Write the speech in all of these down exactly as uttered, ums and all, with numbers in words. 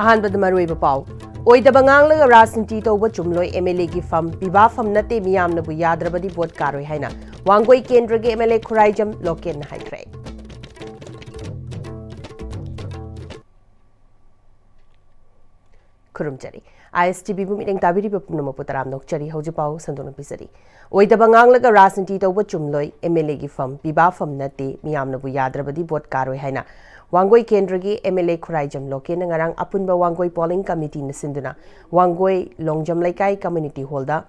ꯑꯍꯥꯟꯕꯗ ꯃꯔꯨꯑꯣꯏꯕ ꯄꯥꯎ꯫ ꯑꯣꯏꯗꯕ ꯉꯥꯡꯂꯒ ꯔꯥꯖꯅꯤꯇꯤ ꯇꯧꯕ ꯆꯨꯝꯂꯣꯏ, MLAꯒꯤ ꯐꯝ ꯄꯤꯕꯥ ꯐꯝ ꯅꯠꯇꯦ, ꯃꯤꯌꯥꯝꯅꯕꯨ ꯌꯥꯗ꯭ꯔꯕꯗꯤ ꯚꯣꯠ ꯀꯥꯔꯣꯏ ꯍꯥꯏꯅ ꯋꯥꯡꯒꯣꯏ ꯀꯦꯟꯗ꯭ꯔꯒꯤ MLA ꯈꯨꯔꯥꯏꯖꯝ ꯂꯣꯀꯦꯟꯅ ꯍꯥꯏꯈ꯭ꯔꯦ꯫ ꯈꯨꯔꯨꯝꯖꯔꯤ꯫ ISTVꯕꯨ ꯃꯤꯠꯌꯦꯡ ꯇꯥꯕꯤꯔꯤꯕ ꯄꯨꯝꯅꯃꯛꯄꯨ ꯇꯔꯥꯝꯅ ꯑꯣꯛꯆꯔꯤ꯫ ꯍꯧꯖꯤꯛ ꯄꯥꯎ ꯁꯟꯗꯣꯛꯅ ꯄꯤꯖꯔꯤ꯫ ꯑꯣꯏꯗꯕ ꯉꯥꯡꯂꯒ ꯔꯥꯖꯅꯤꯇꯤ ꯇꯧꯕ ꯆꯨꯝꯂꯣꯏ, MLAꯒꯤ ꯐꯝ ꯄꯤꯕꯥ ꯐꯝ ꯅꯠꯇꯦ, ꯃꯤꯌꯥꯝꯅꯕꯨ ꯌꯥꯗ꯭ꯔꯕꯗꯤ ꯚꯣꯠ ꯀꯥꯔꯣꯏ ꯍꯥꯏꯅ ꯋꯥꯡꯒꯣꯏ ꯀꯦꯟꯗ꯭ꯔꯒꯤ MLA ꯈꯨꯔꯥꯏꯖꯝ ꯂꯣꯀꯦꯟꯅ ꯉꯔꯥꯡ ꯑꯄꯨꯟꯕ ꯋꯥꯡꯒꯣꯏ polling committeeꯅ ꯁꯤꯟꯗꯨꯅ ꯋꯥꯡꯒꯣꯏ ꯂꯣꯡꯖꯝ ꯂꯩꯀꯥꯏ community hallꯗ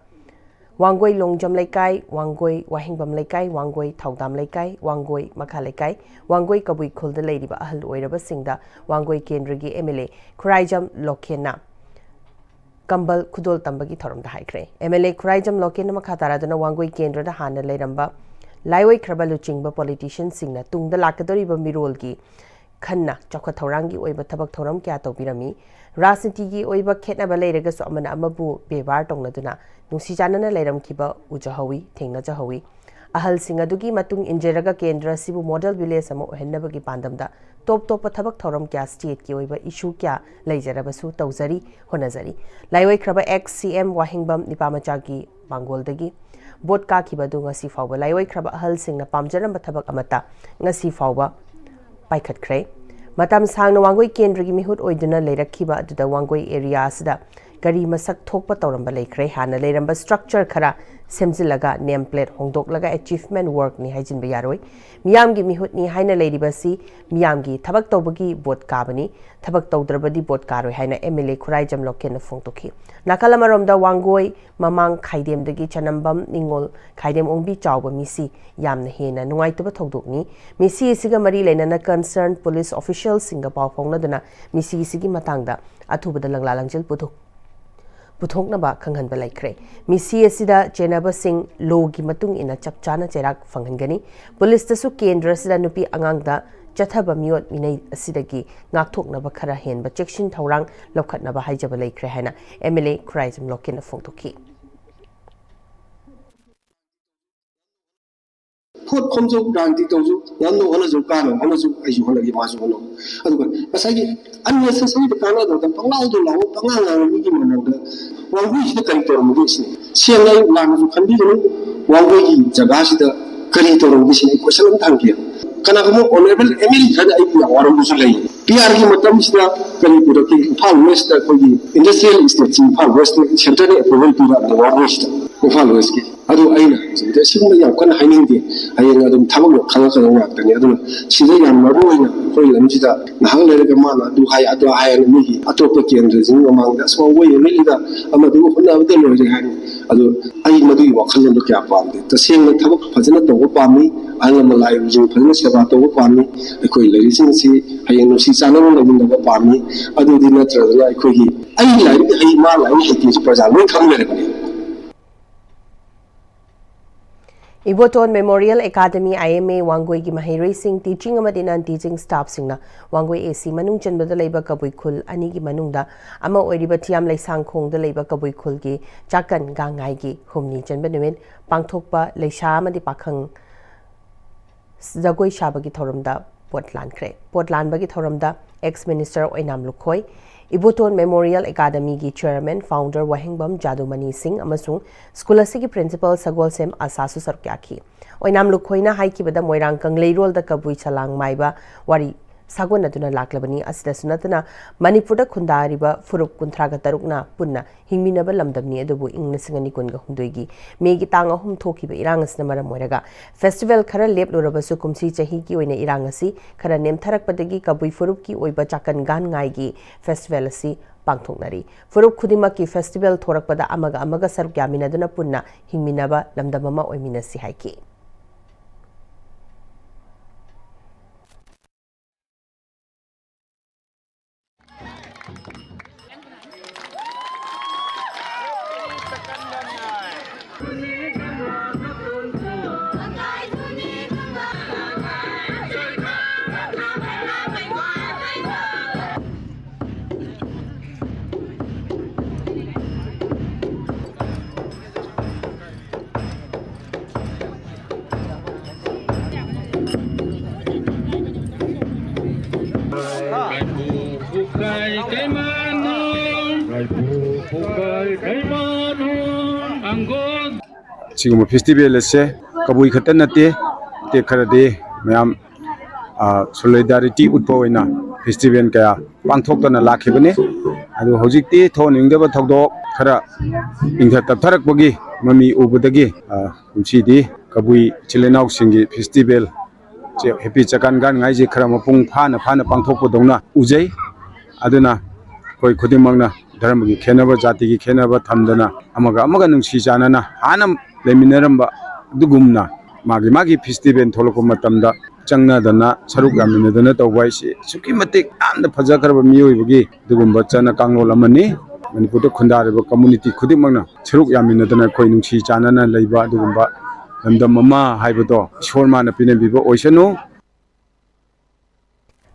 ꯋꯥꯡꯒꯣꯏ ꯂꯣꯡꯖꯝ ꯂꯩꯀꯥꯏ, ꯋꯥꯡꯒꯣꯏ ꯋꯥꯍꯦꯡꯕꯝ ꯂꯩꯀꯥꯏ, ꯋꯥꯡꯒꯣꯏ ꯊꯧꯗꯥꯝ ꯂꯩꯀꯥꯏ, ꯋꯥꯡꯒꯣꯏ ꯃꯈꯥ ꯂꯩꯀꯥꯏ, ꯋꯥꯡꯒꯣꯏ ꯀꯕꯨꯏ ꯈꯨꯜꯗ ꯂꯩꯔꯤꯕ ꯑꯍꯜ ꯑꯣꯏꯔꯕꯁꯤꯡꯗ ꯋꯥꯡꯒꯣꯏ ꯀꯦꯟꯗ꯭ꯔꯒꯤ MLA ꯈꯨꯔꯥꯏꯖꯝ ꯂꯣꯀꯦꯟꯅ ꯀꯝꯕꯜ ꯈꯨꯗꯣꯜ ꯇꯝꯕꯒꯤ ꯊꯧꯔꯝꯗ ꯍꯥꯏꯈ꯭ꯔꯦ꯫ MLA ꯈꯨꯔꯥꯏꯖꯝ ꯂꯣꯀꯦꯟꯅ ꯃꯈꯥ ꯇꯥꯔꯗꯨꯅ ꯋꯥꯡꯒꯣꯏ ꯀꯦꯟꯗ꯭ꯔꯗ ꯍꯥꯟꯅ ꯂꯩꯔꯝꯕ ꯂꯥꯏꯑꯣꯏꯈ꯭ꯔꯕ ꯂꯨꯆꯤꯡꯕ politicianꯁꯤꯡꯅ ꯇꯨꯡꯗ ꯂꯥꯛꯀꯗꯧꯔꯤꯕ ꯃꯤꯔꯣꯜꯒꯤ ꯈꯟꯅ ꯆꯥꯎꯈꯠ ꯊꯧꯔꯥꯡꯒꯤ ꯑꯣꯏꯕ ꯊꯕꯛ ꯊꯧꯔꯝ ꯀꯌꯥ ꯇꯧꯕꯤꯔꯝꯃꯤ꯫ ꯔꯥꯖꯅꯤꯇꯤꯒꯤ ꯑꯣꯏꯕ ꯈꯦꯠꯅꯕ ꯂꯩꯔꯒꯁꯨ ꯑꯃꯅ ꯑꯃꯕꯨ ꯕꯦꯕꯥꯔ ꯇꯧꯅꯗꯨꯅ ꯅꯨꯡꯁꯤ ꯆꯥꯟꯅꯅ ꯂꯩꯔꯝꯈꯤꯕ ꯎꯖꯍꯧꯋꯤ, ꯊꯦꯡꯅꯖꯍꯧꯋꯤ꯫ ꯑꯍꯜꯁꯤꯡ ꯑꯗꯨꯒꯤ ꯃꯇꯨꯡ ꯏꯟꯖꯔꯒ ꯀꯦꯟꯗ꯭ꯔ ꯑꯁꯤꯕꯨ model village ꯑꯃ ꯑꯣꯏꯍꯟꯅꯕꯒꯤ ꯄꯥꯟꯗꯝꯗ ꯇꯣꯞ ꯇꯣꯞꯄ ꯊꯕꯛ ꯊꯧꯔꯝ ꯀꯌꯥ stateꯀꯤ ꯑꯣꯏꯕ issue ꯀꯌꯥ ꯂꯩꯖꯔꯕꯁꯨ ꯇꯧꯖꯔꯤ, ꯍꯣꯠꯅꯖꯔꯤ꯫ ꯂꯥꯏꯑꯣꯏꯈ꯭ꯔꯕ ex CM ꯋꯥꯍꯦꯡꯕꯝ ꯅꯤꯄꯥꯃꯆꯥꯒꯤ ꯃꯥꯡꯒꯣꯜꯗꯒꯤ ꯚꯣꯠ ꯀꯥꯈꯤꯕ ꯑꯗꯨ ꯉꯁꯤ ꯐꯥꯎꯕ ꯂꯥꯏꯑꯣꯏꯈ꯭ꯔꯕ ꯑꯍꯜꯁꯤꯡꯅ ꯄꯥꯝꯖꯔꯝꯕ ꯊꯕꯛ ꯑꯃꯠꯇ ꯉꯁꯤ ꯐꯥꯎꯕ ꯄꯥꯏꯈꯠꯈ꯭ꯔꯦ꯫ ꯃꯇꯝ ꯁꯥꯡꯅ ꯋꯥꯡꯒꯣꯏ ꯀꯦꯟꯗ꯭ꯔꯒꯤ ꯃꯤꯍꯨꯠ ꯑꯣꯏꯗꯨꯅ ꯂꯩꯔꯛꯈꯤꯕ ꯑꯗꯨꯗ ꯋꯥꯡꯒꯣꯏ area ꯑꯁꯤꯗ ꯀꯔꯤ ꯃꯁꯛ ꯊꯣꯛꯄ ꯇꯧꯔꯝꯕ ꯂꯩꯈ꯭ꯔꯦ? ꯍꯥꯟꯅ ꯂꯩꯔꯝꯕ structure ꯈꯔ ꯁꯦꯝꯖꯤꯜꯂꯒ name plate ꯍꯣꯡꯗꯣꯛꯂꯒ achievement workꯅꯤ ꯍꯥꯏꯖꯤꯟꯕ ꯌꯥꯔꯣꯏ꯫ ꯃꯤꯌꯥꯝꯒꯤ ꯃꯤꯍꯨꯠꯅꯤ ꯍꯥꯏꯅ ꯂꯩꯔꯤꯕꯁꯤ ꯃꯤꯌꯥꯝꯒꯤ ꯊꯕꯛ ꯇꯧꯕꯒꯤ ꯚꯣꯠ ꯀꯥꯕꯅꯤ, ꯊꯕꯛ ꯇꯧꯗ꯭ꯔꯕꯗꯤ ꯚꯣꯠ ꯀꯥꯔꯣꯏ ꯍꯥꯏꯅ MLA ꯈꯨꯔꯥꯏꯖꯝ ꯂꯣꯀꯦꯟꯅ ꯐꯣꯡꯗꯣꯛꯈꯤ꯫ ꯅꯥꯀꯜ ꯑꯃꯔꯣꯝꯗ ꯋꯥꯡꯒꯣꯏ ꯃꯃꯥꯡ ꯈꯥꯏꯗꯦꯝꯗꯒꯤ ꯆꯅꯝꯕꯝ ꯅꯤꯉꯣꯜ ꯈꯥꯏꯗꯦꯝ ꯑꯣꯡꯕꯤ ꯆꯥꯎꯕ ꯃꯤꯁꯤ ꯌꯥꯝꯅ ꯍꯦꯟꯅ ꯅꯨꯡꯉꯥꯏꯇꯕ ꯊꯧꯗꯣꯛꯅꯤ꯫ ꯃꯤꯁꯤ ꯑꯁꯤꯒ ꯃꯔꯤ ꯂꯩꯅꯅ concern police officialꯁꯤꯡꯒ ꯄꯥꯎ ꯐꯥꯎꯅꯗꯨꯅ ꯃꯤꯁꯤ ꯑꯁꯤꯒꯤ ꯃꯇꯥꯡꯗ ꯑꯊꯨꯕꯗ ꯂꯪꯂꯥ ꯂꯪꯖꯤꯜ ꯄꯨꯊꯣꯛ-, ꯄꯨꯊꯣꯛꯅꯕ ꯈꯪꯍꯟꯕ ꯂꯩꯈ꯭ꯔꯦ꯫ ꯃꯤꯁꯤ ꯑꯁꯤꯗ ꯆꯦꯟꯅꯕꯁꯤꯡ lawꯒꯤ ꯃꯇꯨꯡ ꯏꯟꯅ ꯆꯞ ꯆꯥꯅ ꯆꯩꯔꯥꯛ ꯐꯪꯍꯟꯒꯅꯤ꯫ Policeꯇꯁꯨ ꯀꯦꯟꯗ꯭ꯔ ꯑꯁꯤꯗ ꯅꯨꯄꯤ ꯑꯉꯥꯡꯗ ꯆꯠꯊꯕ ꯃꯤꯑꯣꯠ ꯃꯤꯅꯩ ꯑꯁꯤꯗꯒꯤ ꯉꯥꯛꯊꯣꯛꯅꯕ ꯈꯔ ꯍꯦꯟꯕ ꯆꯦꯛꯁꯤꯟ ꯊꯧꯔꯥꯡ ꯂꯧꯈꯠꯅꯕ ꯍꯥꯏꯖꯕ ꯂꯩꯈ꯭ꯔꯦ ꯍꯥꯏꯅ MLA ꯈꯨꯔꯥꯏꯖꯝ ꯂꯣꯀꯦꯟꯅ ꯐꯣꯡꯗꯣꯛꯈꯤ꯫ ꯄꯣꯠ ꯈꯣꯝꯖꯧ, ꯔꯥꯖꯅꯤꯇꯤ ꯇꯧꯖꯧ, ꯉꯝꯅ ꯍꯣꯠꯅꯖꯧ, ꯀꯥꯟꯅꯕ ꯍꯣꯠꯅꯖꯧ, ꯑꯩꯁꯨ ꯍꯣꯠꯅꯒꯦ, ꯃꯥꯁꯨ ꯍꯣꯠꯅꯧ꯫ ꯑꯗꯨꯒ ꯉꯁꯥꯏꯒꯤ unnecessary ꯗ ꯀꯥꯟꯅꯗꯕꯗ ꯄꯪꯂꯥꯎꯗ ꯂꯥꯎꯕ, ꯄꯉꯥꯡ ꯉꯥꯡꯕ ꯃꯤꯒꯤ ꯃꯃꯥꯡꯗ ꯋꯥꯡꯒꯣꯏꯁꯤꯗ ꯀꯔꯤ ꯇꯧꯔꯝꯃꯒꯦ ꯁꯤꯅꯤ꯫ ꯁꯦꯡꯅ ꯑꯩ ꯂꯥꯟꯅꯁꯨ ꯈꯟꯕꯤꯒꯅꯨ, ꯋꯥꯡꯒꯣꯏꯒꯤ ꯖꯒꯥꯁꯤꯗ ꯀꯔꯤ ꯇꯧꯔꯝꯒꯦ ꯁꯤꯅꯤ ꯑꯩ question ꯑꯃ ꯊꯝꯒꯦ꯫ ꯀꯅꯥꯒꯨꯝꯕ honourable M L A ꯈꯔꯅ ꯑꯩꯕꯨ ꯌꯥꯝ ꯋꯥꯔꯝꯕꯁꯨ ꯂꯩ꯫ P R ꯒꯤ ꯃꯇꯝꯁꯤꯗ ꯀꯔꯤ ꯄꯨꯔꯛꯀꯦ? ꯏꯝꯐꯥꯜ West ꯇ ꯑꯩꯈꯣꯏꯒꯤ industrial estate ꯁꯤ ꯏꯝꯐꯥꯜ West ꯇ centre ꯅ approval ꯄꯤꯔꯛꯑꯕꯅꯤ, ꯋꯥꯡꯒꯣꯏꯁꯤꯗ, ꯏꯝꯐꯥꯜ West ꯀꯤ꯫ ꯑꯗꯨ ꯑꯩꯅ ꯍꯧꯖꯤꯛꯇꯤ ꯑꯁꯤꯒꯨꯝꯕ ꯌꯥꯝ ꯀꯟꯅ ꯍꯥꯏꯅꯤꯡꯗꯦ꯫ ꯍꯌꯦꯡ ꯑꯗꯨꯝ ꯊꯕꯛ ꯈꯪꯉꯛꯀꯗꯕ ꯉꯥꯛꯇꯅꯤ꯫ ꯑꯗꯨꯅ ꯁꯤꯗ ꯌꯥꯝ ꯃꯔꯨ ꯑꯣꯏꯅ ꯑꯩꯈꯣꯏ ꯂꯝꯁꯤꯗ ꯉꯥꯏꯍꯥꯛ ꯂꯩꯔꯒ ꯃꯥꯅ ꯑꯗꯨ ꯍꯥꯏ, ꯑꯗꯨ ꯍꯥꯏ ꯍꯥꯏꯅ ꯃꯤꯒꯤ ꯑꯇꯣꯞꯄ ꯀꯦꯟꯗ꯭ꯔꯁꯤꯡ ꯃꯃꯥꯡꯗ ꯑꯁ ꯋꯥꯡꯒꯣꯏ M L A ꯗ ꯑꯃꯗꯨꯒ ꯍꯣꯠꯅꯕꯗ ꯂꯣꯏꯔꯦ ꯍꯥꯏꯅ꯫ ꯑꯗꯨ ꯑꯩ ꯃꯗꯨꯒꯤ ꯋꯥꯈꯜꯂꯣꯟꯗꯣ ꯀꯌꯥ ꯄꯥꯝꯗꯦ꯫ ꯇꯁꯦꯡꯅ ꯊꯕꯛ ꯐꯖꯅ ꯇꯧꯕ ꯄꯥꯝꯃꯤ, ꯑꯍꯜ ꯂꯃꯟ ꯂꯥꯏ ꯏꯃꯨꯡꯁꯤꯡ ꯐꯖꯅ ꯁꯦꯕꯥ ꯇꯧꯕ ꯄꯥꯝꯃꯤ꯫ ꯑꯩꯈꯣꯏ ꯂꯩꯔꯤꯁꯤꯡꯁꯤ ꯍꯌꯦꯡ ꯅꯨꯡꯁꯤ ꯆꯥꯟꯅꯅ ꯂꯩꯃꯤꯟꯅꯕ ꯄꯥꯝꯃꯤ꯫ ꯑꯗꯨꯗꯤ ꯅꯠꯇ꯭ꯔꯒꯅ ꯑꯩꯈꯣꯏꯒꯤ ꯑꯩ ꯂꯥꯏꯔꯤꯛ ꯍꯩ, ꯃꯥ ꯂꯥꯏꯔꯤꯛ ꯍꯩꯇꯦꯁꯤ ꯄ꯭ꯔꯖꯥ ꯂꯣꯏ ꯈꯪꯅꯔꯕꯅꯤ꯫ Iboton Memorial Academy, I M A, ꯋꯥꯡꯒꯣꯏꯒꯤ ꯃꯍꯩꯔꯣꯏꯁꯤꯡ, teaching ꯑꯃꯗꯤ non teaching staff ꯁꯤꯡꯅ ꯋꯥꯡꯒꯣꯏ A C ꯃꯅꯨꯡ ꯆꯟꯕꯗ ꯂꯩꯕ ꯀꯕꯨꯏ ꯈꯨꯜ ꯑꯅꯤꯒꯤ ꯃꯅꯨꯡꯗ ꯑꯃ ꯑꯣꯏꯔꯤꯕ ꯊꯤꯌꯥꯝ ꯂꯩꯁꯥꯡꯈꯣꯡꯗ ꯂꯩꯕ ꯀꯕꯨꯏ ꯈꯨꯜꯒꯤ ꯆꯥꯀꯟ ꯒꯥꯡꯉꯥꯏꯒꯤ ꯍꯨꯝꯅꯤ ꯆꯟꯕ ꯅꯨꯃꯤꯠ ꯄꯥꯡꯊꯣꯛꯄ ꯂꯩꯁꯥ ꯑꯃꯗꯤ ꯄꯥꯈꯪ ꯖꯒꯣꯏ ꯁꯥꯕꯒꯤ ꯊꯧꯔꯝꯗ ꯄꯣꯠ ꯂꯥꯟꯈ꯭ꯔꯦ꯫ ꯄꯣꯠ ꯂꯥꯟꯕꯒꯤ ꯊꯧꯔꯝꯗ ex minister ꯑꯣꯏꯅꯥꯝ ꯂꯨꯈꯣꯏ, ꯏꯕꯣꯇꯣꯟ Memorial Academy ꯒꯤ chairman, founder ꯋꯥꯍꯦꯡꯕꯝ ꯖꯥꯗꯨꯃꯅꯤ ꯁꯤꯡ ꯑꯃꯁꯨꯡ ꯁ꯭ꯀꯨꯜ ꯑꯁꯤꯒꯤ principal ꯁꯒꯣꯜꯁꯦꯝ ꯑꯁꯥꯁꯨ ꯁꯔꯨꯛ ꯌꯥꯈꯤ꯫ ꯑꯣꯏꯅꯥꯝ ꯂꯨꯈꯣꯏꯅ ꯍꯥꯏꯈꯤꯕꯗ, ꯃꯣꯏꯔꯥꯡ ꯀꯪꯂꯩꯔꯣꯜꯗ ꯀꯕꯨꯏ ꯁꯂꯥꯡ ꯃꯥꯏꯕ ꯋꯥꯔꯤ ꯁꯥꯒꯣꯟꯅꯗꯨꯅ ꯂꯥꯛꯂꯕꯅꯤ꯫ ꯑꯁꯤꯗꯁꯨ ꯅꯠꯇꯅ ꯃꯅꯤꯄꯨꯔꯗ ꯈꯨꯟꯗꯥꯔꯤꯕ ꯐꯨꯔꯨꯞ ꯀꯨꯟꯊ꯭ꯔꯥꯒ ꯇꯔꯨꯛꯅ ꯄꯨꯟꯅ ꯍꯤꯡꯃꯤꯟꯅꯕ ꯂꯝꯗꯝꯅꯤ꯫ ꯑꯗꯨꯕꯨ ꯏꯪ ꯂꯤꯁꯤꯡ ꯑꯅꯤ ꯀꯨꯟꯒ ꯍꯨꯝꯗꯣꯏꯒꯤ ꯃꯦꯒꯤ ꯇꯥꯡ ꯑꯍꯨꯝ ꯊꯣꯛꯈꯤꯕ ꯏꯔꯥꯡ ꯑꯁꯤꯅ ꯃꯔꯝ ꯑꯣꯏꯔꯒ festival ꯈꯔ ꯂꯦꯞꯂꯨꯔꯕꯁꯨ, ꯀꯨꯝꯁꯤ ꯆꯍꯤꯒꯤ ꯑꯣꯏꯅ ꯏꯔꯥꯡ ꯑꯁꯤ ꯈꯔ ꯅꯦꯝꯊꯔꯛꯄꯗꯒꯤ ꯀꯕꯨꯏ ꯐꯨꯔꯨꯞꯀꯤ ꯑꯣꯏꯕ ꯆꯥꯀꯟ ꯒꯥꯟꯉꯥꯏꯒꯤ festival ꯑꯁꯤ ꯄꯥꯡꯊꯣꯛꯅꯔꯤ꯫ ꯐꯨꯔꯨꯞ ꯈꯨꯗꯤꯡꯃꯛꯀꯤ festival ꯊꯣꯔꯛꯄꯗ ꯑꯃꯒ ꯑꯃꯒ ꯁꯔꯨꯛ ꯌꯥꯃꯤꯟꯅꯗꯨꯅ ꯄꯨꯟꯅ ꯍꯤꯡꯃꯤꯟꯅꯕ ꯂꯝꯗꯝ ꯑꯃ ꯑꯣꯏꯃꯤꯟꯅꯁꯤ ꯍꯥꯏꯈꯤ꯫ ꯁꯤꯒꯨꯝꯕ ꯐꯦꯁꯇꯤꯚꯦꯜ ꯑꯁꯦ ꯀꯕꯨꯏ ꯈꯛꯇ ꯅꯠꯇꯦ, ꯃꯇꯦꯛ ꯈꯔꯗꯤ ꯃꯌꯥꯝ, ꯑ, ꯁꯣꯂꯤꯗꯥꯔꯤꯇꯤ ꯎꯠꯄ ꯑꯣꯏꯅ ꯐꯦꯁꯇꯤꯚꯦꯜ ꯀꯌꯥ ꯄꯥꯡꯊꯣꯛꯇꯅ ꯂꯥꯛꯈꯤꯕꯅꯤ꯫ ꯑꯗꯨ ꯍꯧꯖꯤꯛꯇꯤ ꯊꯣꯛꯍꯟꯅꯤꯡꯗꯕ ꯊꯧꯗꯣꯛ ꯈꯔ ꯏꯪꯊ ꯇꯞꯊꯔꯛꯄꯒꯤ ꯃꯃꯤ ꯎꯕꯗꯒꯤ, ꯑ, ꯀꯨꯝꯁꯤꯗꯤ ꯀꯕꯨꯏ ꯏꯆꯤꯜ ꯏꯅꯥꯎꯁꯤꯡꯒꯤ ꯐꯦꯁꯇꯤꯚꯦꯜ ꯁꯦ ꯍꯦꯄꯤ ꯆꯀꯥꯟ ꯒꯥꯟꯉꯥꯏꯁꯦ ꯈꯔ ꯃꯄꯨꯡ ꯐꯥꯅ ꯐꯥꯅ ꯄꯥꯡꯊꯣꯛꯄꯗꯧꯅ ꯎꯖꯩ꯫ ꯑꯗꯨꯅ ꯑꯩꯈꯣꯏ ꯈꯨꯗꯤꯡꯃꯛꯅ ꯙꯔꯃꯒꯤ ꯈꯦꯠꯅꯕ, ꯖꯥꯇꯤꯒꯤ ꯈꯦꯠꯅꯕ ꯊꯝꯗꯅ ꯑꯃꯒ ꯑꯃꯒ ꯅꯨꯡꯁꯤ ꯆꯥꯟꯅꯅ ꯍꯥꯟꯅ ꯂꯩꯃꯤꯟꯅꯔꯝꯕ ꯑꯗꯨꯒꯨꯝꯅ ꯃꯥꯒꯤ ꯃꯥꯒꯤ ꯐꯦꯁꯇꯤꯚꯦꯜ ꯊꯣꯛꯂꯛꯄ ꯃꯇꯝꯗ ꯆꯪꯅꯗꯅ ꯁꯔꯨꯛ ꯌꯥꯃꯤꯟꯅꯗꯅ ꯇꯧꯕ ꯍꯥꯏꯁꯤ ꯑꯁꯨꯛꯀꯤ ꯃꯇꯤꯛ ꯌꯥꯝꯅ ꯐꯖꯈ꯭ꯔꯕ ꯃꯤꯑꯣꯏꯕꯒꯤ ꯑꯗꯨꯒꯨꯝꯕ ꯆꯠꯅ ꯀꯥꯡꯂꯣꯟ ꯑꯃꯅꯤ꯫ ꯃꯅꯤꯄꯨꯔꯗ ꯈꯨꯟꯗꯥꯔꯤꯕ ꯀꯝꯃꯨꯅꯤꯇꯤ ꯈꯨꯗꯤꯡꯃꯛꯅ ꯁꯔꯨꯛ ꯌꯥꯃꯤꯟꯅꯗꯅ ꯑꯩꯈꯣꯏ ꯅꯨꯡꯁꯤ ꯆꯥꯟꯅꯅ ꯂꯩꯕ ꯑꯗꯨꯒꯨꯝꯕ ꯂꯝꯗꯝ ꯑꯃ ꯍꯥꯏꯕꯗꯣ ꯏꯁꯣꯔ ꯃꯥꯅ ꯄꯤꯅꯕꯤꯕ ꯑꯣꯏꯁꯅꯨ꯫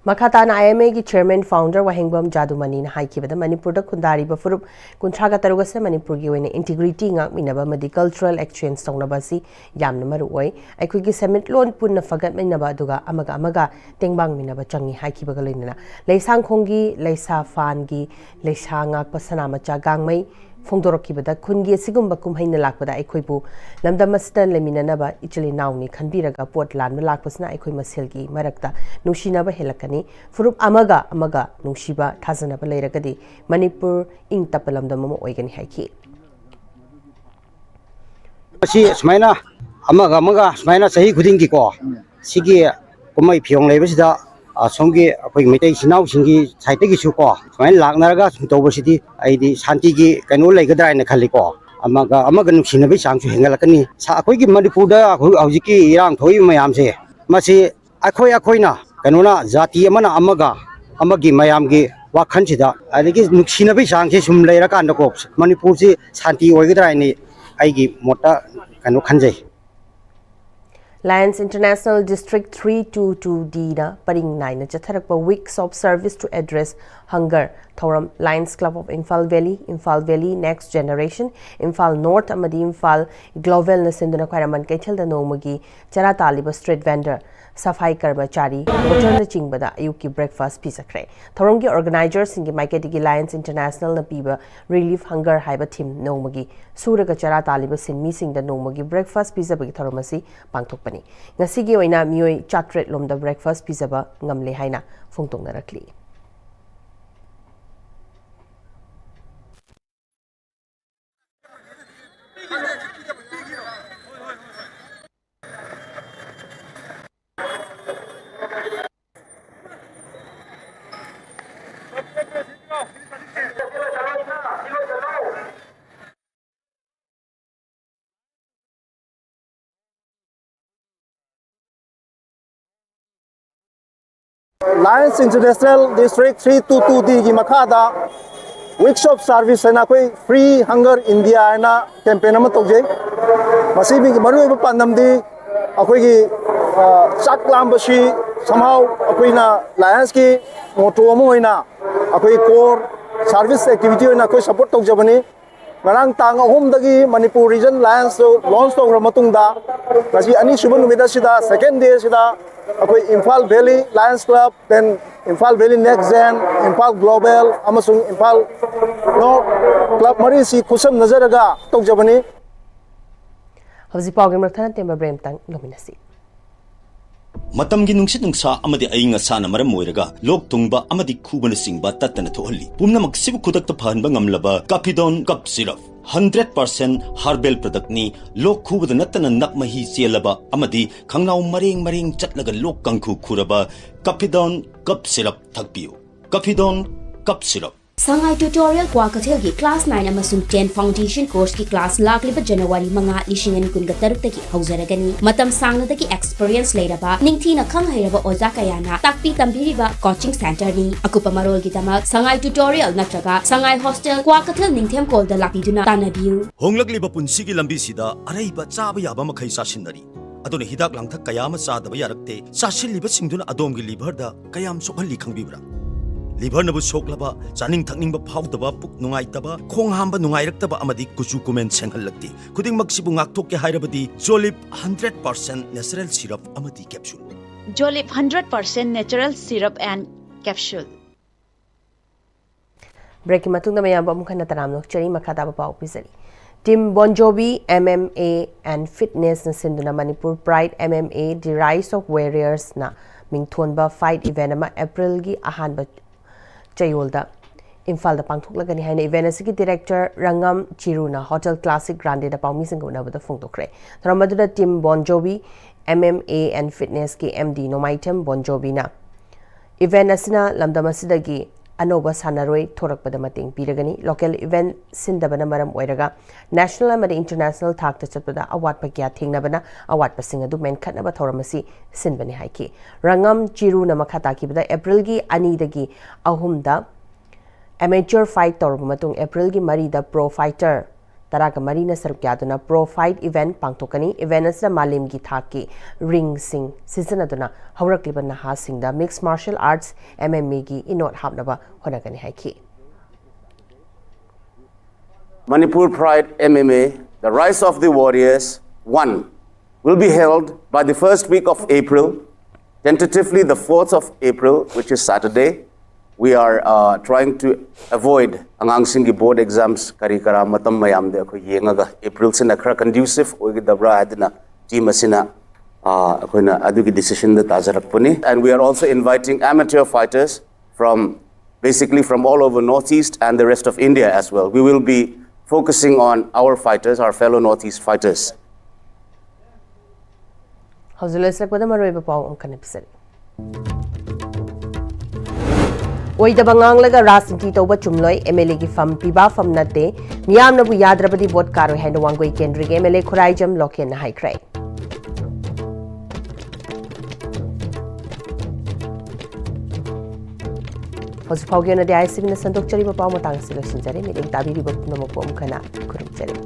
ꯃꯈꯥ ꯇꯥꯅ ꯑꯥꯏ ꯑꯦꯝ ꯑꯦꯒꯤ ꯆꯤꯌꯔꯃꯦꯟ ꯐꯥꯎꯟꯗꯔ ꯋꯥꯍꯦꯡꯕꯝ ꯖꯥꯗꯨꯃꯅꯤꯅ ꯍꯥꯏꯈꯤꯕꯗ, ꯃꯅꯤꯄꯨꯔꯗ ꯈꯨꯟꯗꯥꯔꯤꯕ ꯐꯨꯔꯨꯞ ꯀꯨꯟꯊ꯭ꯔꯥꯒ ꯇꯔꯨꯛ ꯑꯁꯤꯅ ꯃꯅꯤꯄꯨꯔꯒꯤ ꯑꯣꯏꯅ ꯏꯟꯇꯤꯒ꯭ꯔꯤꯇꯤ ꯉꯥꯛꯃꯤꯟꯅꯕ ꯑꯃꯗꯤ ꯀꯜꯆꯔꯦꯜ ꯑꯦꯛꯁꯆꯦꯟꯖ ꯇꯧꯅꯕ ꯑꯁꯤ ꯌꯥꯝꯅ ꯃꯔꯨ ꯑꯣꯏ꯫ ꯑꯩꯈꯣꯏꯒꯤ ꯁꯦꯟꯃꯤꯠꯂꯣꯟ ꯄꯨꯟꯅ ꯐꯒꯠꯃꯤꯟꯅꯕ ꯑꯗꯨꯒ ꯑꯃꯒ ꯑꯃꯒ ꯇꯦꯡꯕꯥꯡꯃꯤꯟꯅꯕ ꯆꯪꯏ ꯍꯥꯏꯈꯤꯕꯒ ꯂꯣꯏꯅꯅ, ꯂꯩꯁꯥꯡꯈꯣꯡꯒꯤ ꯂꯩꯁꯥ ꯐꯥꯟꯒꯤ ꯂꯩꯁꯥ ꯉꯥꯛꯄ ꯁꯅꯥꯃꯆꯥ ꯒꯥꯡꯃꯩ ꯐꯣꯡꯗꯣꯔꯛꯈꯤꯕꯗ, ꯈꯨꯟꯒꯤ ꯑꯁꯤꯒꯨꯝꯕ ꯀꯨꯝꯍꯩꯅ ꯂꯥꯛꯄꯗ ꯑꯩꯈꯣꯏꯕꯨ ꯂꯝꯗꯝ ꯑꯁꯤꯗ ꯂꯩꯃꯤꯟꯅꯅꯕ ꯏꯆꯤꯜ ꯏꯅꯥꯎꯅꯤ ꯈꯟꯕꯤꯔꯒ ꯄꯣꯠ ꯂꯥꯟꯕ ꯂꯥꯛꯄꯁꯤꯅ ꯑꯩꯈꯣꯏ ꯃꯁꯦꯜꯒꯤ ꯃꯔꯛꯇ ꯅꯨꯡꯁꯤꯅꯕ ꯍꯦꯜꯂꯛꯀꯅꯤ꯫ ꯐꯨꯔꯨꯞ ꯑꯃꯒ ꯑꯃꯒ ꯅꯨꯡꯁꯤꯕ, ꯊꯥꯖꯅꯕ ꯂꯩꯔꯒꯗꯤ ꯃꯅꯤꯄꯨꯔ ꯏꯪ ꯇꯞꯄ ꯂꯝꯗꯝ ꯑꯃ ꯑꯣꯏꯒꯅꯤ ꯍꯥꯏꯈꯤ꯫ ꯃꯁꯤ ꯁꯨꯃꯥꯏꯅ ꯑꯃꯒ ꯑꯃꯒ ꯁꯨꯃꯥꯏꯅ ꯆꯍꯤ ꯈꯨꯗꯤꯡꯒꯤꯀꯣ, ꯁꯤꯒꯤ ꯀꯨꯝꯍꯩ ꯐꯤꯌꯣꯡ ꯂꯩꯕꯁꯤꯗ, ꯑ, ꯁꯣꯝꯒꯤ ꯑꯩꯈꯣꯏ ꯃꯩꯇꯩ ꯏꯆꯤꯟ ꯏꯅꯥꯎꯁꯤꯡꯒꯤ ꯁꯥꯏꯠꯇꯒꯤꯁꯨ ꯀꯣ, ꯁꯨꯃꯥꯏꯅ ꯂꯥꯛꯅꯔꯒ ꯁꯨꯝ ꯇꯧꯕꯁꯤꯗꯤ ꯑꯩꯗꯤ ꯁꯥꯟꯇꯤꯒꯤ ꯀꯩꯅꯣ ꯂꯩꯒꯗ꯭ꯔꯥ ꯍꯥꯏꯅ ꯈꯜꯂꯤꯀꯣ꯫ ꯑꯃꯒ ꯑꯃꯒ ꯅꯨꯡꯁꯤꯅꯕꯒꯤ ꯆꯥꯡꯁꯨ ꯍꯦꯟꯒꯠꯂꯛꯀꯅꯤ꯫ ꯁꯥ-, ꯑꯩꯈꯣꯏꯒꯤ ꯃꯅꯤꯄꯨꯔꯗ ꯍꯧ-, ꯍꯧꯖꯤꯛꯀꯤ ꯏꯔꯥꯡ ꯊꯣꯛꯏꯕ ꯃꯌꯥꯝꯁꯦ, ꯃꯁꯤ ꯑꯩꯈꯣꯏ ꯑꯩꯈꯣꯏꯅ ꯀꯩꯅꯣꯅ, ꯖꯥꯇꯤ ꯑꯃꯅ ꯑꯃꯒ, ꯑꯃꯒꯤ ꯃꯌꯥꯝꯒꯤ ꯋꯥꯈꯜꯁꯤꯗ, ꯑꯗꯒꯤ ꯅꯨꯡꯁꯤꯅꯕꯒꯤ ꯆꯥꯡꯁꯤ ꯁꯨꯝ ꯂꯩꯔꯀꯥꯟꯗꯀꯣ, ꯃꯅꯤꯄꯨꯔꯁꯤ ꯁꯥꯟꯇꯤ ꯑꯣꯏꯒꯗ꯭ꯔꯥ ꯍꯥꯏꯅ ꯑꯩꯒꯤ ꯃꯣꯠꯇ ꯀꯩꯅꯣ ꯈꯟꯖꯩ꯫ Lions International District three two two D ꯅ ꯄꯔꯤꯡ ꯅꯥꯏꯅ ꯆꯠꯊꯔꯛꯄ Weeks of Service to Address Hunger ꯊꯧꯔꯝ Lions Club of Imphal Valley, Imphal Valley Next Generation, Imphal North ꯑꯃꯗꯤ Imphal Global ꯅ ꯁꯤꯟꯗꯨꯅ ꯈ꯭ꯋꯥꯏꯔꯝꯕꯟ ꯀꯩꯊꯦꯜꯗ ꯅꯣꯡꯃꯒꯤ ꯆꯔꯥ ꯇꯥꯜꯂꯤꯕ street vendor, ꯁꯐꯥꯏ ꯀꯔꯃꯆꯥꯔꯤ, porter ꯅꯆꯤꯡꯕꯗ ꯑꯌꯨꯛꯀꯤ breakfast ꯄꯤꯖꯈ꯭ꯔꯦ꯫ ꯊꯧꯔꯝꯒꯤ organizer ꯁꯤꯡꯒꯤ ꯃꯥꯏꯀꯩꯗꯒꯤ Lions International ꯅ ꯄꯤꯕ Relief Hunger ꯍꯥꯏꯕ theme ꯅꯣꯡꯃꯒꯤ ꯁꯨꯔꯒ ꯆꯔꯥ ꯇꯥꯜꯂꯤꯕ ꯁꯤꯟꯃꯤꯁꯤꯡꯗ ꯅꯣꯡꯃꯒꯤ breakfast ꯄꯤꯖꯕꯒꯤ ꯊꯧꯔꯝ ꯑꯁꯤ ꯄꯥꯡꯊꯣꯛꯄꯅꯤ꯫ ꯉꯁꯤꯒꯤ ꯑꯣꯏꯅ ꯃꯤꯑꯣꯏ ꯆꯥꯇ꯭ꯔꯦꯠ ꯂꯣꯝꯗ breakfast ꯄꯤꯖꯕ ꯉꯝꯂꯦ ꯍꯥꯏꯅ ꯐꯣꯡꯗꯣꯛꯅꯔꯛꯂꯤ꯫ Lions International District three two two D ꯒꯤ ꯃꯈꯥꯗ Weeks of Service ꯍꯥꯏꯅ ꯑꯩꯈꯣꯏ Free Hunger India ꯍꯥꯏꯅ campaign ꯑꯃ ꯇꯧꯖꯩ꯫ ꯃꯁꯤꯒꯤ ꯃꯔꯨꯑꯣꯏꯕ ꯄꯥꯟꯗꯝꯗꯤ ꯑꯩꯈꯣꯏꯒꯤ, ꯑ, ꯆꯥꯛ ꯂꯥꯝꯕꯁꯤ somehow ꯑꯩꯈꯣꯏꯅ Lions ꯀꯤ motto ꯑꯃ ꯑꯣꯏꯅ ꯑꯩꯈꯣꯏ core service activity ꯑꯣꯏꯅ ꯑꯩꯈꯣꯏ support ꯇꯧꯖꯕꯅꯤ꯫ ꯉꯔꯥꯡ ꯇꯥꯡ ꯑꯍꯨꯝꯗꯒꯤ Manipur Region Lions two launch ꯇꯧꯈ꯭ꯔ ꯃꯇꯨꯡꯗ, ꯉꯁꯤ ꯑꯅꯤꯁꯨꯕ ꯅꯨꯃꯤꯠ ꯑꯁꯤꯗ, second day ꯑꯁꯤꯗ, ꯑꯩꯈꯣꯏ Imphal Valley Lions Club, then Imphal Valley Next Gen, Imphal Global ꯑꯃꯁꯨꯡ Imphal North club ꯃꯔꯤꯁꯤ ꯈꯨꯠꯁꯝꯅꯖꯔꯒ ꯇꯧꯖꯕꯅꯤ꯫ ꯍꯧꯖꯤꯛ ꯄꯥꯎꯒꯤ ꯃꯊꯪ ꯇꯦꯝꯕ break ꯑꯃꯇꯪ ꯂꯧꯃꯤꯟꯅꯁꯤ꯫ ꯃꯇꯝꯒꯤ ꯅꯨꯡꯁꯤꯠ ꯅꯨꯡꯁꯥ ꯑꯃꯗꯤ ꯑꯏꯪ ꯑꯁꯥꯅ ꯃꯔꯝ ꯑꯣꯏꯔꯒ ꯂꯣꯛ ꯊꯨꯡꯕ ꯑꯃꯗꯤ ꯈꯨꯕꯅꯆꯤꯡꯕ ꯇꯠꯇꯅ ꯊꯣꯛꯍꯜꯂꯤ꯫ ꯄꯨꯝꯅꯃꯛꯁꯤꯕꯨ ꯈꯨꯗꯛꯇ ꯐꯍꯟꯕ ꯉꯝꯂꯕ Cappidone Cough Syrup, hundred percent herbal product ꯅꯤ꯫ ꯂꯣꯛ ꯈꯨꯕꯗ ꯅꯠꯇꯅ ꯅꯞ ꯃꯍꯤ ꯆꯦꯜꯂꯕ ꯑꯃꯗꯤ ꯈꯪꯅꯥꯎ ꯃꯔꯦꯡ ꯃꯔꯦꯡ ꯆꯠꯂꯒ ꯂꯣꯛ ꯀꯥꯡꯈꯨ ꯈꯨꯔꯕ Cappidone Cough Syrup ꯊꯛꯄꯤꯌꯨ꯫ Cappidone Cough Syrup꯫ ꯁꯉꯥꯏ Tutorial ꯀ꯭ꯋꯥꯀꯩꯊꯦꯜꯒꯤ class nine ꯑꯃꯁꯨꯡ ten foundation course ꯀꯤ class ꯂꯥꯛꯂꯤꯕ January ꯃꯉꯥ, ꯂꯤꯁꯤꯡ ꯑꯅꯤ ꯀꯨꯟꯒ ꯇꯔꯨꯛꯇꯒꯤ ꯍꯧꯖꯔꯒꯅꯤ꯫ ꯃꯇꯝ ꯁꯥꯡꯅꯗꯒꯤ experience ꯂꯩꯔꯕ, ꯅꯤꯡꯊꯤꯅ ꯈꯪ ꯍꯩꯔꯕ ꯑꯣꯖꯥ ꯀꯌꯥꯅ ꯇꯥꯛꯄꯤ ꯇꯝꯕꯤꯔꯤꯕ coaching centre ꯅꯤ꯫ ꯑꯀꯨꯞꯄ ꯃꯔꯣꯜꯒꯤꯗꯃꯛ ꯁꯉꯥꯏ Tutorial ꯅꯠꯇ꯭ꯔꯒ ꯁꯉꯥꯏ Hostel, ꯀ꯭ꯋꯥꯀꯩꯊꯦꯜ ꯅꯤꯡꯊꯦꯝꯀꯣꯜꯗ ꯂꯥꯛꯄꯤꯗꯨꯅ ꯇꯥꯟꯅꯕꯤꯌꯨ꯫ ꯍꯣꯡꯂꯛꯂꯤꯕ ꯄꯨꯟꯁꯤꯒꯤ ꯂꯝꯕꯤꯁꯤꯗ ꯑꯔꯩꯕ ꯆꯥꯕ ꯌꯥꯕ ꯃꯈꯩ ꯆꯥꯁꯤꯟꯅꯔꯤ꯫ ꯑꯗꯨꯅ ꯍꯤꯗꯥꯛ ꯂꯥꯡꯊꯛ ꯀꯌꯥ ꯑꯃ ꯆꯥꯗꯕ ꯌꯥꯔꯛꯇꯦ꯫ ꯆꯥꯁꯤꯜꯂꯤꯕꯁꯤꯡꯗꯨꯅ ꯑꯗꯣꯝꯒꯤ ꯂꯤꯚꯔꯗ ꯀꯌꯥꯝ ꯁꯣꯛꯍꯜꯂꯤ ꯈꯪꯕꯤꯕ꯭ꯔꯥ? ꯂꯤꯚꯔꯅꯕꯨ ꯁꯣꯛꯂꯕ, ꯆꯥꯅꯤꯡ ꯊꯛꯅꯤꯡꯕ ꯐꯥꯎꯗꯕ, ꯄꯨꯛ ꯅꯨꯡꯉꯥꯏꯇꯕ, ꯈꯣꯡ ꯍꯥꯝꯕ ꯅꯨꯡꯉꯥꯏꯔꯛꯇꯕ ꯑꯃꯗꯤ ꯀꯨꯆꯨ ꯀꯨꯃꯦꯟ ꯁꯦꯡꯍꯜꯂꯛꯇꯦ꯫ ꯈꯨꯗꯤꯡꯃꯛꯁꯤꯕꯨ ꯉꯥꯛꯊꯣꯛꯀꯦ ꯍꯥꯏꯔꯕꯗꯤ ꯖꯣꯂꯤꯞ ꯍꯟꯗ꯭ꯔꯦꯠ ꯄꯥꯔꯁꯦꯟ ꯅꯦꯆꯔꯦꯜ ꯁꯤꯔꯞ ꯑꯃꯗꯤ capsule. Jolip hundred percent natural syrup and capsule. ꯕ꯭ꯔꯦꯛꯀꯤ ꯃꯇꯨꯡꯗ ꯃꯌꯥꯝꯕꯨ ꯑꯃꯨꯛ ꯍꯟꯅ ꯇꯔꯥꯝꯅ ꯑꯣꯛꯆꯔꯤ꯫ ꯃꯈꯥ ꯇꯥꯕ ꯄꯥꯎ ꯄꯤꯖꯔꯤ꯫ Team Bon Jovi M M A and Fitnessꯅ ꯁꯤꯟꯗꯨꯅ Manipur Pride M M A The Rise of Warriorsꯅ ꯃꯤꯡꯊꯣꯟꯕ fight event ꯑꯃ ꯑꯦꯄ꯭ꯔꯤꯜꯒꯤ ꯑꯍꯥꯟꯕ ꯆꯌꯣꯜꯗ ꯏꯝꯐꯥꯜꯗ ꯄꯥꯡꯊꯣꯛꯂꯒꯅꯤ ꯍꯥꯏꯅ event ꯑꯁꯤꯒꯤ director ꯔꯪꯉꯝ ꯆꯤꯔꯨꯅ Hotel Classic Grandeꯗ ꯄꯥꯎꯃꯤꯁꯤꯡꯒ ꯎꯅꯕꯗ ꯐꯣꯡꯗꯣꯛꯈ꯭ꯔꯦ꯫ ꯊꯧꯔꯝ ꯑꯗꯨꯗ Team Bon Jovi M M A and Fitnessꯀꯤ M D Nongmaithem ꯕꯣꯟꯖꯣꯕꯤꯅ event ꯑꯁꯤꯅ ꯂꯝꯗꯝ ꯑꯁꯤꯗꯒꯤ ꯑꯅꯧꯕ ꯁꯥꯟꯅꯔꯣꯏ ꯊꯣꯔꯛꯄꯗ ꯃꯇꯦꯡ ꯄꯤꯔꯒꯅꯤ꯫ Local event ꯁꯤꯟꯗꯕꯅ ꯃꯔꯝ ꯑꯣꯏꯔꯒ national ꯑꯃꯗꯤ international ꯊꯥꯛꯇ ꯆꯠꯄꯗ ꯑꯋꯥꯠꯄ ꯀꯌꯥ ꯊꯦꯡꯅꯕꯅ ꯑꯋꯥꯠꯄꯁꯤꯡ ꯑꯗꯨ ꯃꯦꯟꯈꯠꯅꯕ ꯊꯧꯔꯝ ꯑꯁꯤ ꯁꯤꯟꯕꯅꯤ ꯍꯥꯏꯈꯤ꯫ ꯔꯪꯉꯝ ꯆꯤꯔꯨꯅ ꯃꯈꯥ ꯇꯥꯈꯤꯕꯗ ꯑꯦꯄ꯭ꯔꯤꯜꯒꯤ ꯑꯅꯤꯗꯒꯤ ꯑꯍꯨꯝꯗ amateur fight ꯇꯧꯔꯕ ꯃꯇꯨꯡ ꯑꯦꯄ꯭ꯔꯤꯜꯒꯤ ꯃꯔꯤꯗ pro fighter ꯇꯔꯥꯒ ꯃꯔꯤꯅ ꯁꯔꯨꯛ ꯌꯥꯗꯨꯅ pro fight event ꯄꯥꯡꯊꯣꯛꯀꯅꯤ꯫ Event ꯑꯁꯤꯗ ꯃꯥꯂꯦꯝꯒꯤ ꯊꯥꯛꯀꯤ ꯔꯤꯡꯁꯤꯡ ꯁꯤꯖꯤꯟꯅꯗꯨꯅ ꯍꯧꯔꯛꯂꯤꯕ ꯅꯍꯥꯁꯤꯡꯗ mixed martial arts, M M Aꯒꯤ ꯏꯅꯣꯠ ꯍꯥꯞꯅꯕ ꯍꯣꯠꯅꯒꯅꯤ ꯍꯥꯏꯈꯤ꯫ Manipur Pride M M A, The Rise of the Warriors one, will be held by the first week of April, tentatively the fourth of April, which is Saturday. We are uh, trying to avoid ꯑꯉꯥꯡꯁꯤꯡꯒꯤ board exams ꯀꯔꯤ ꯀꯔꯥ ꯃꯇꯝ ꯃꯌꯥꯝꯗ ꯑꯩꯈꯣꯏ ꯌꯦꯡꯉꯒ ꯑꯦꯄ꯭ꯔꯤꯜꯁꯤꯅ ꯈꯔ conducive ꯑꯣꯏꯒꯗꯕ꯭ꯔꯥ ꯍꯥꯏꯗꯅ team ꯑꯁꯤꯅ ꯑꯩꯈꯣꯏꯅ ꯑꯗꯨꯒꯤ decisionꯗ ꯇꯥꯖꯔꯛꯄꯅꯤ꯫ And we are also inviting amateur fighters from basically from all over Northeast and the rest of India as well. We will be focusing on our fighters, our fellow Northeast fighters. ꯍꯧꯖꯤꯛ ꯂꯣꯏꯁꯤꯜꯂꯛꯄꯗ ꯃꯔꯨꯑꯣꯏꯕ ꯄꯥꯎ ꯑꯃꯨꯛ ꯍꯟꯅ ꯄꯤꯖꯔꯤ꯫ ꯑꯣꯏꯗꯕ ꯉꯥꯡꯂꯒ ꯔꯥꯖꯅꯤꯇꯤ ꯇꯧꯕ ꯆꯨꯝꯂꯣꯏ꯫ MLAꯒꯤ ꯐꯝ ꯄꯤꯕꯥ ꯐꯝ ꯅꯠꯇꯦ꯫ ꯃꯤꯌꯥꯝꯅꯕꯨ ꯌꯥꯗ꯭ꯔꯕꯗꯤ ꯚꯣꯠ ꯀꯥꯔꯣꯏ ꯍꯥꯏꯅ ꯋꯥꯡꯒꯣꯏ ꯀꯦꯟꯗ꯭ꯔꯒꯤ MLA ꯈꯨꯔꯥꯏꯖꯝ ꯂꯣꯀꯦꯟꯅ ꯍꯥꯏꯈ꯭ꯔꯦ꯫ ꯍꯧꯖꯤꯛ ꯐꯥꯎꯒꯤ ꯑꯣꯏꯅꯗꯤ ICBꯅ ꯁꯟꯗꯣꯛꯆꯔꯤꯕ ꯄꯥꯎ ꯃꯇꯥꯡ ꯑꯁꯤ ꯂꯣꯏꯁꯤꯟꯖꯔꯦ꯫ ꯃꯤꯠꯌꯦꯡ ꯇꯥꯕꯤꯔꯤꯕ ꯄꯨꯝꯅꯃꯛꯄꯨ ꯑꯃꯨꯛ ꯍꯟꯅ ꯈꯨꯔꯨꯝꯖꯔꯤ꯫